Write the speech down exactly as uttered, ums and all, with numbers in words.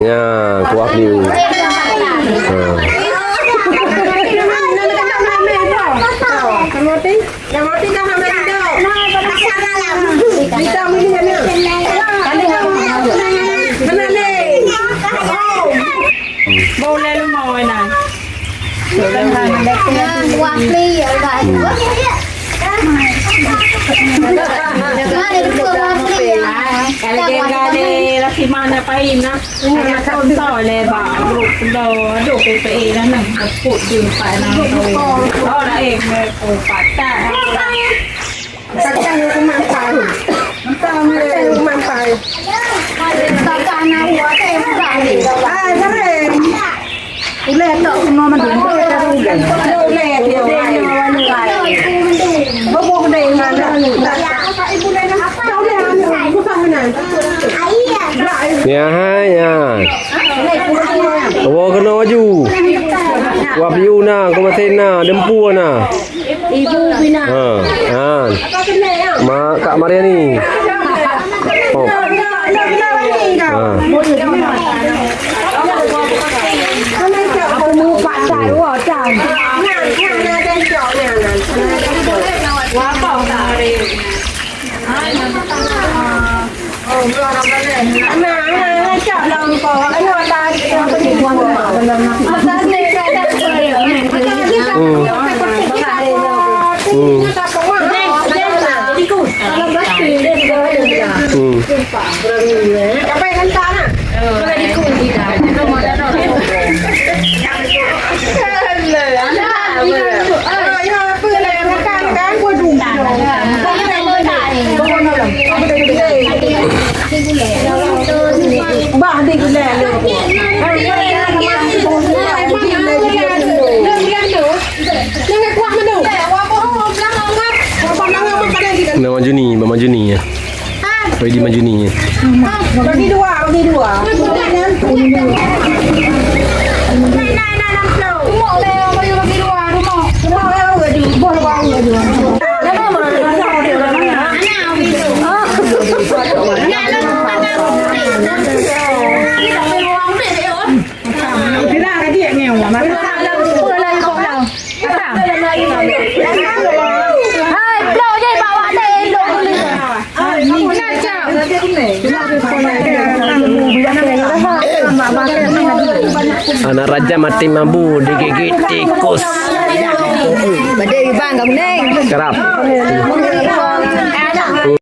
Ya, kuah ni. Ha. Boleh lu mau, Wan? Kalau dia laki mana pahin, nah. Ada contoh le, ba, grup lo, aduh, P P E lah, nah. Kut jumpa nang tu. Oh, dah, eh, mereka patah. Kacang rumah pai. Kacang rumah pai. Kacang anak buah teh bukan. Ah, sering. Uleh tok semua mandum. Uleh. Uleh dia. Boboh deh mana. Kau dah anu, susah mana. Ya, hai, ya. Wo keunoe aju. Wah, piu na, kumasena, dempu na. Ibu bina. Ha, ha. Mak Kak Mariani. Oh. Ha. Aku mau pakai, wah, dah. Wah, apa tak ada? Hmm. Hmm. Hmm. Nama Juni, Mama Juni ya. Ready maju ni. Bagi dua, bagi dua. Hai, blok je bak awak deh, blok. Anak raja mati mabu digigit tikus. Badai bang kamu ni. Kerap.